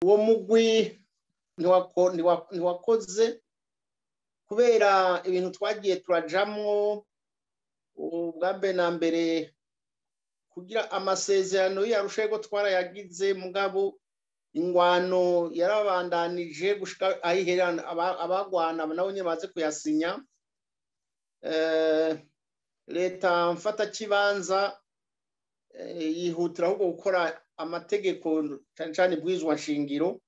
Uwo mugwi ntiwakoze kubera ibintu twagiye turajamwo. Ubwa mbere na mbere, kugira amasezerano y'Arusha ko twarayagize, mugabo ingwano yarabandanije gushika aho ihera, abagwana nabo nyene baze kuyasinya. Leta mfatakibanza yihutira ahubwo gukora amategeko, cane cane ibwirizwa nshingiro,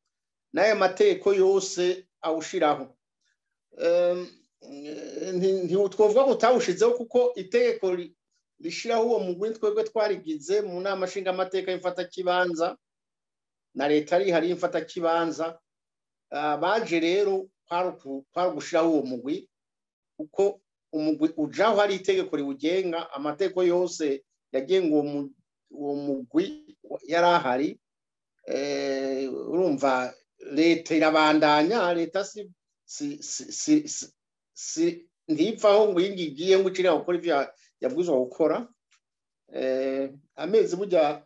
n'ayo mategeko yose awushiraho. Ntitwovuga ko utawushizeho, kuko itegeko rishiraho uwo mugwi twebwe twarigize mu nama nshingamateka y'imfatakibanza, na leta rihari y'imfatakibanza. Baje rero kwari ugushiraho uwo mugwi, kuko umugwi ujaho hari itegeko riwugenga. Amategeko yose yagenga uwo mugwi yari ahari. Urumva leta irabandanya, leta si si si si si ntipfaho ngo iyi ngiyi igiye ngo icire gukora ivyo yabwirizwa gukora. Amezi burya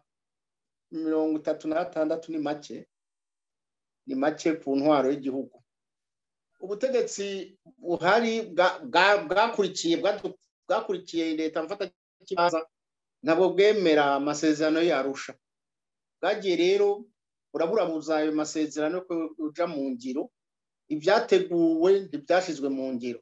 36 ni make, ni make ku ntwaro y'igihugu. Ubutegetsi buhari bwakurikiye leta mfatakibanza ntabwo bwemera amasezerano y'Arusha. Bwagiye rero buraburabuza ayo masezerano ko uja mu ngiro. Ibyateguwe ntibyashizwe mu ngiro.